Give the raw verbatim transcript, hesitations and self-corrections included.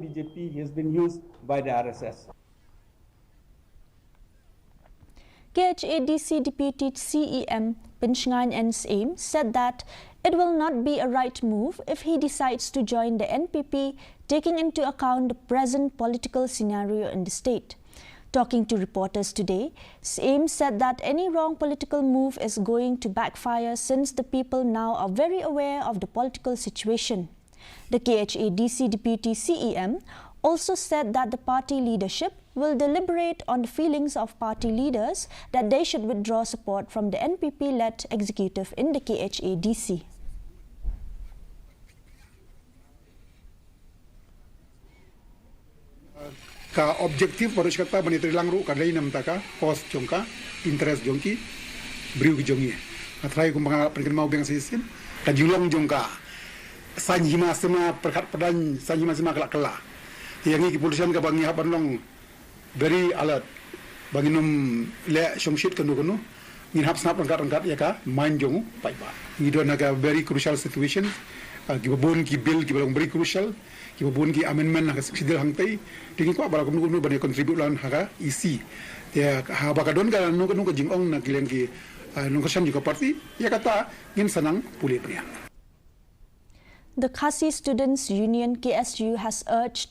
B J P has been used by the R S S. K H A D C Deputy C E M Pinshngaiñ N Syiem said that it will not be a right move if he decides to join the N P P, taking into account the present political scenario in the state. Talking to reporters today, Syiem said that any wrong political move is going to backfire since the people now are very aware of the political situation. The K H A D C Deputy C E M also said that the party leadership will deliberate on the feelings of party leaders that they should withdraw support from the N P P-led executive in the K H A D C. Ka objective baroh shi katta ban ïatreilang ruh ka dei na bynta ka cause jong ka interest jong ki briew ki jong ngi. Nga tharai kumba nga pynkynmaw biang sa shisien, ka jinglong jong ka saiñ hima sima pyrkhat pyrdain, saiñ hima sima kylla kylla. Ïa ngi ki politician kaba ngi hap ban long very alert ba ngin ym leh shongshit kano kano, ngin hap sngap ryngkat ryngkat ïa ka mind jong u paidbah. Ngi don ha ka very crucial situation. Ah, kiba bun ki bill kiba long very crucial, kiba bun ki amendment ha ka Sixth Schedule hangtei. Te ngi kwah ba la kumno kumno ban ïa contribute lang ha ka E C. Te haba ka don kano kano ka jingong na ki liang ki, ah, nongkyrshan jong ka party, ïa kata ngin sa nang pule bniah. The Khasi Students Union, K S U, has urged